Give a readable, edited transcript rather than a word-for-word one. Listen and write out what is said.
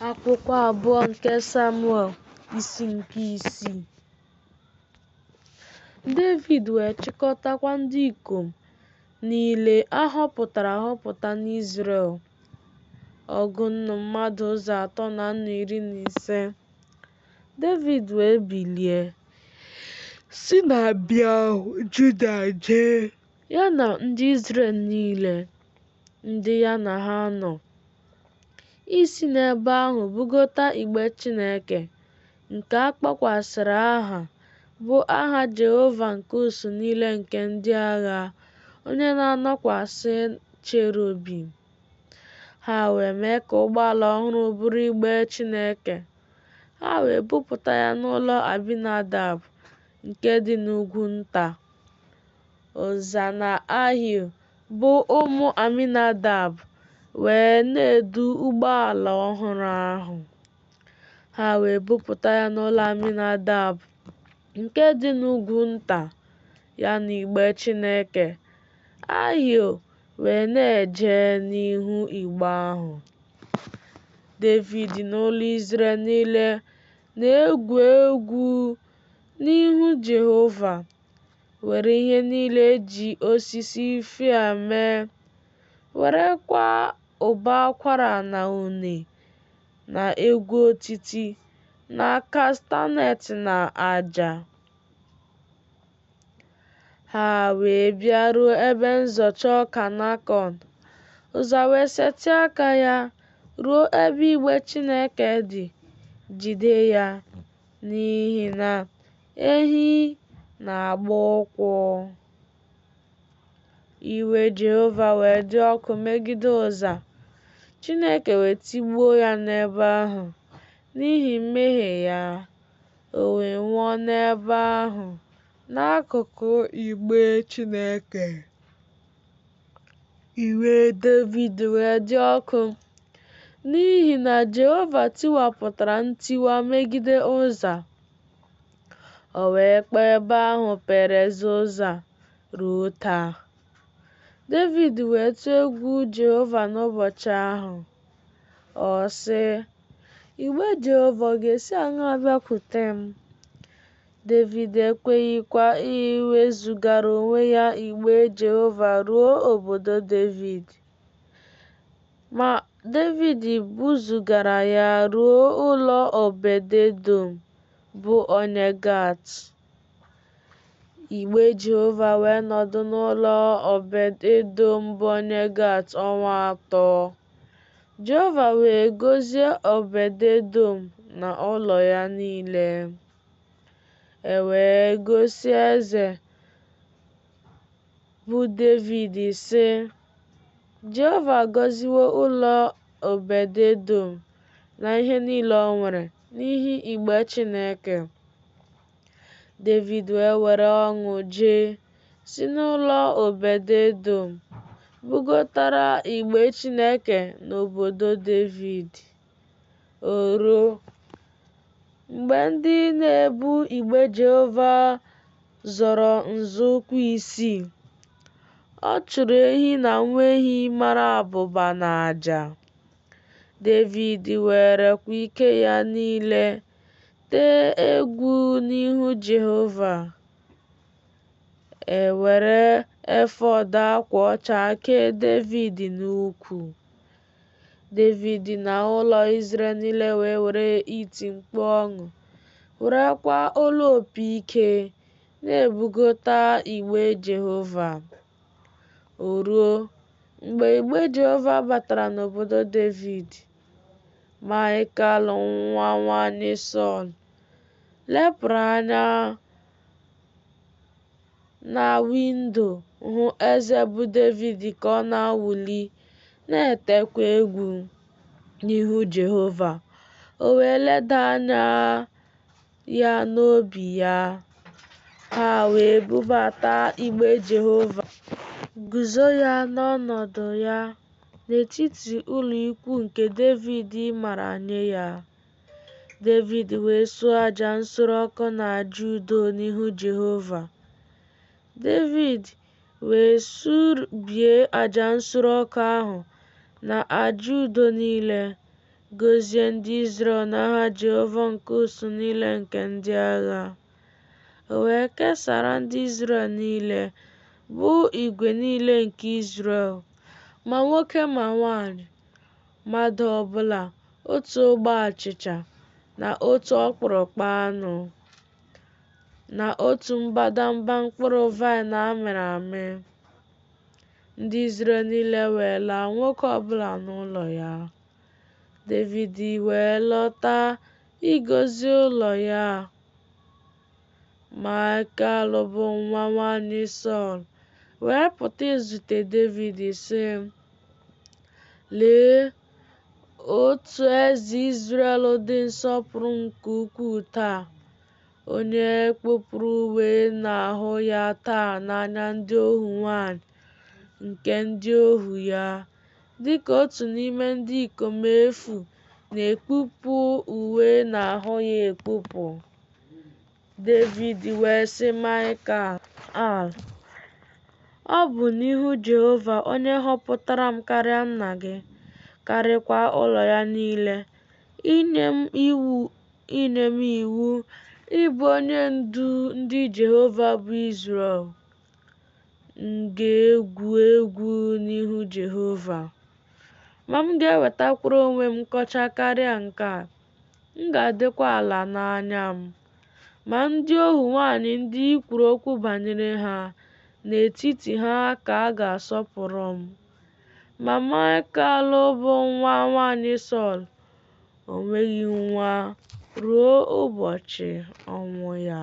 Akwụkwọ abụọ nke Samuel, isi nke isii. Devid wee chịkọtakwa ndị ikom nile a họpụtara ahọpụta n'Izrel, ọgụ nnu mmadụ ụzọ atọ na nnu iri na ise. Devid wee bilie, si na Beal-Juda jee, ya na ndị Izrel niile, ndị ya na ha nọ, isi n'ebe ahụ bugota igbe Chineke, nke a kpọkwasịrị aha, bụ aha Jehova nke usuu niile nke ndị agha, onye na-anọkwasị cherubim. Ha wee mee ka ụgbọala ọhụrụ buru igbe Chineke. Ha wee bupụta ya n'ụlọ Abinadab nke dị n'ugwu nta. Ụza na Ahio, bụ ụmụ Aminadab, wee na-edu ụgbọala ọhụrụ ahụ. Ha wee bupụta ya n'ụlọ Aminadab nke dị n'ugwu nta, ya na igbe Chineke. Ahio wee na-eje n'ihu igbe ahụ. Devid na ụlọ Izrel niile na-egwu egwu n'ihu Jehova, were ihe niile e ji osisi fir mee, werekwa ụbọ akwara na une na egwu otiti na kastanet na aja. Ha wee bịaruo ebe nzọcha ọka Nakọn, Ụza wee setịa aka ya ruo ebe igbe Chineke dị, jide ya, n'ihi na ehi na-agba ụkwụ. Iwe Jehova wee dị ọkụ megide Ụza, Chineke wee tigbuo ya n'ebe ahụ n'ihi mmehie ya, o wee nwụọ n'ebe ahụ n'akụkụ igbe Chineke. Iwe Devid wee dị ọkụ n'ihi na Jehova tiwapụtara ntiwa megide Ụza. O wee kpọọ ebe ahụ Perez Ụza ruo taa. Devid wee tụọ egwu Jehova n'ụbọchị ahụ. Ọ sị, Igbe Jehova ọ ga-esi aṅaa bịakwute m? Devid ekweghịkwa iwezugara onwe ya igbe Jehova ruo obodo Devid. Ma Devid buzugara ya ruo ụlọ Obed-edọm, bụ onye Gat. Igbe Jehova wee nọdụ n'ụlọ Obed-edọm bụ onye Gat ọnwa 3. Jehova wee gọzie Obed-edọm na ụlọ ya niile. E wee gosi eze bụ Devid, sị, Jehova agọziwo ụlọ Obed-edọm na ihe niile o nwere n'ihi igbe Chineke. Devid wee were ọṅụ jee, si n'ụlọ Obed-edọm bugotara igbe Chineke n'obodo Devid. O ruo, mgbe ndị na-ebu igbe Jehova zọrọ nzọụkwụ isii, ọ chụrụ ehi na nwa ehi mara abụba n'aja. Devid werekwa ike ya niile tee egwu n'ihu Jehova. E were efọd akwa ọcha kee Devid n'ukwu. Devid na ụlọ Izrel niile wee were iti mkpu ọṅụ, werekwa olu opi ike, na-ebugota igbe Jehova. O ruo, mgbe igbe Jehova batara n'obodo Devid, Maịkal nwa nwanyị Sọl lepụrụ anya na windo hụ eze bụ Devid ka ọ na-awụli, na-etekwa egwu n'ihu Jehova. O wee leda anya ya n'obi ya. Ha wee bubata igbe Jehova, guzo ya n'ọnọdụ ya n'etiti ụlọ ikwu nke Devid mara nye ya. Devid wee suo aja nsure ọkụ na aja udo n'ihu Jehova. Devid wee subie aja nsure ọkụ ahụ na aja udo niile, Gọzie ndị Izrel n'aha Jehova nke usuu niile nke ndị agha. O wee kesara ndị Izrel niile, bụ igwe niile nke Izrel, ma nwoke ma nwaanyị, mmadụ ọ bụla otu ogbe achịcha na otu ọkpụrụkpụ anụ na otu mbadamba mkpụrụ vaịn a mịrị amị. Ndị Izrel niile wee laa, nwoke ọ bụla n'ụlọ ya. Devid wee lọta ịgọzi ụlọ ya. Maịkal bụ nwa nwanyị Sọl wee pụta izute Devid, sị, Lee otu eze Izrel dị nsọpụrụ nke ukwuu taa, onye kpupụrụ uwe n'ahụ ya taa n'anya ndị ohu nwanyị nke ndị ohu ya, dị ka otu n'ime ndị ikom efu na-ekpupụ uwe n'ahụ ya ekpupụ. Devid wee sị Maịkal, Ọ bụ n'ihu Jehova onye họpụtara m karịa nna gị, karịakwa ụlọ ya niile, inye m iwu ịbụ onye ndu ndị Jehova bụ Izrel, m ga-egwu egwu n'ihu Jehova. Ma m ga-ewetakwara onwe m nkọcha karịa nke a, m ga-adịkwa ala n'anya m. Ma ndị ohu nwanyị ndị i kwuru okwu banyere ha, n'etiti ha ka a ga-asọpụrụ m. Ma Maịkal bụ nwa nwanyị Sọl, o nweghị nwa ruo ụbọchị ọnwụ ya.